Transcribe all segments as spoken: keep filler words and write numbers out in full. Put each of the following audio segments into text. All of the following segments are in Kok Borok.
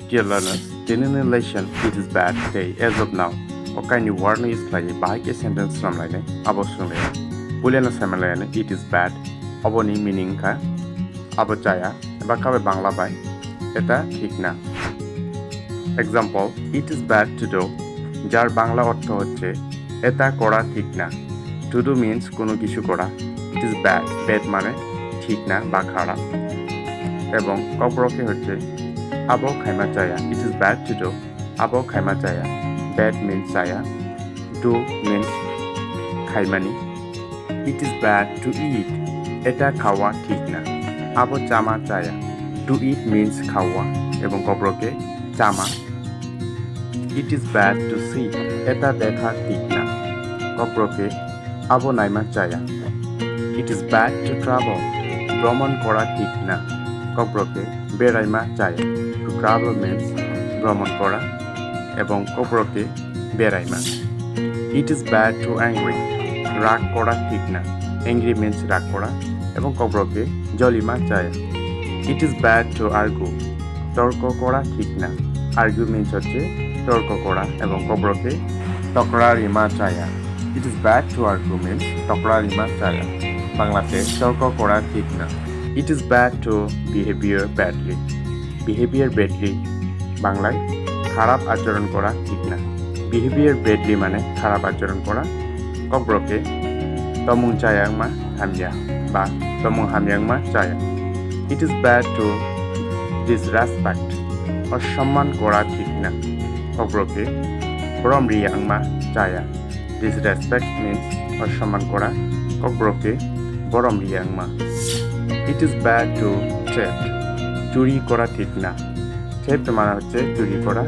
Dear learners, tini ni lesson it is bad tei as of now o kaini word no use khlaiwi bahai khe sentence swnam lainai abo swng lainai. Puilano saimalainai it is bad oboni meaning kha abo chaya eba kabai Bangla bai eta thik na. Example, it is bad to do, যার বাংলা অর্থ হচ্ছে এটা করা ঠিক না। To do means কোনো কিছু করা। It is bad, bad মানে ঠিক না বা খারাপ। এবং ককবরকে হচ্ছে abo khaima chaya। It is bad to do, abo khaima chaya। Bad means chaya। Do means khaimani। It is bad to eat, এটা খাওয়া ঠিক না। Abo chama chaya। To eat means খাওয়া এবং ককবরকে chama। It is bad to see, এটা দেখা ঠিক না। ককবরকে abo naima chaya। It is bad to travel, ভ্রমণ করা ঠিক না। ককবরকে beraima chaya। To travel means ভ্রমণ করা এবং ককবরকে beraima। It is bad to angry, রাগ করা ঠিক না। Angry means রাগ করা এবং ককবরকে jolima chaya। It is bad to argue, তর্ক করা ঠিক না। Argue means হচ্ছে তর্ক করা এবং ককবরকে tokrarima chaya। It is bad to argue means tokrarima chaya। বাংলাতে তর্ক করা ঠিক না। It is bad to behavior badly, behavior badly, বাংলায় খারাপ আচরণ করা ঠিক না। Behavior badly মানে খারাপ আচরণ করা। ককবরকে tomung chayangma hamya ba tomung hamyangma chaya। It is bad to disrespect, অসম্মান করা ঠিক না। ককবরকে borom riyangma chaya। Disrespect means অসম্মান করা। ককবরকে borom riyangma। It is bad to theft, চুরি করা ঠিক না। Theft মানে হচ্ছে চুরি করা।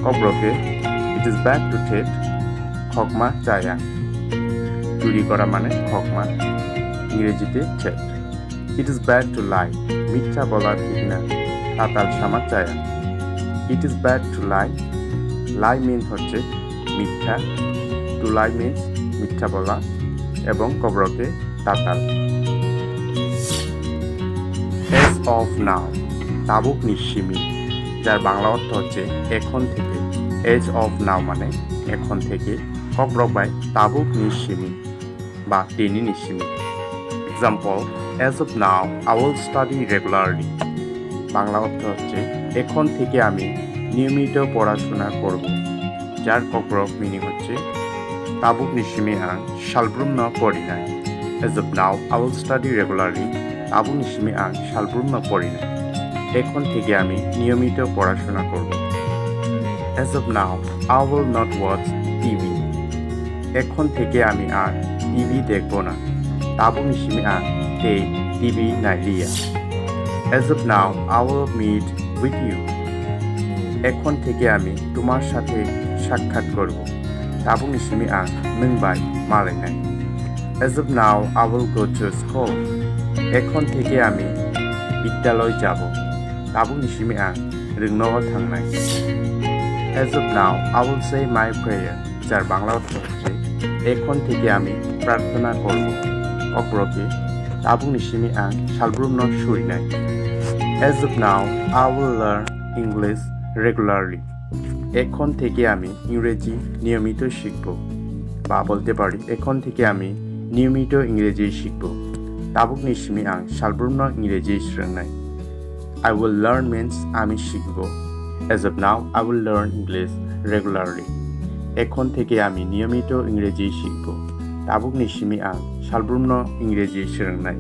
ককবরকে it is bad to theft, khokma chaya। চুরি করা মানে khokma, ইংরেজিতে theft। It is bad to lie, মিথ্যা বলা ঠিক না। Tatal sama chaya। It is bad to lie, lie mean হচ্ছে মিথ্যা। To lie means মিথ্যা বলা এবং ককবরকে tatal। As of now, tabukni simi, যার বাংলা অর্থ হচ্ছে এখন থেকে। As of now মানে এখন থেকে। Kokborok bai tabukni simi ba tinini simi। Example, as of now, I will study regularly. Bangla অর্থ হচ্ছে এখন থেকে আমি নিয়মিত পড়াশোনা করব, যার ককবরক meaning হচ্ছে tabukni simi ang salbrumno porinai। As of now, I will study regularly. Tabukni simi ang salbrumno porinai। এখন থেকে আমি নিয়মিত পড়াশোনা করব। As of now, I will not watch T V. এখন থেকে আমি আর টিভি দেখব না। Tabukni simi ang tei TV নাইলিয়া। As of now, I will meet with you. এখন থেকে আমি তোমার সাথে সাক্ষাৎ করব। Tabukni simi ang nwng bai malainai। As of now, I will go to school. এখন থেকে আমি বিদ্যালয় যাব। Tabukni simi ang rwngnogo thangnai। As of now, I will say my prayer, যার বাংলা অর্থ হচ্ছে এখন থেকে আমি প্রার্থনা করব। Kok boroke tabukni simi ang salbrumno surinai। As of now, I will learn English regularly. এখন থেকে আমি ইংরেজি নিয়মিত শিখব, বা বলতে পারি এখন থেকে আমি নিয়মিত ইংরেজি শিখব। Tabukni simi ang salbrumno ইংরেজি swrwngnai। I will learn means আমি শিখব। As of now, I will learn English regularly. এখন থেকে আমি নিয়মিত ইংরেজি শিখব। Tabukni simi ang salbrumno ইংরেজি swrwngnai।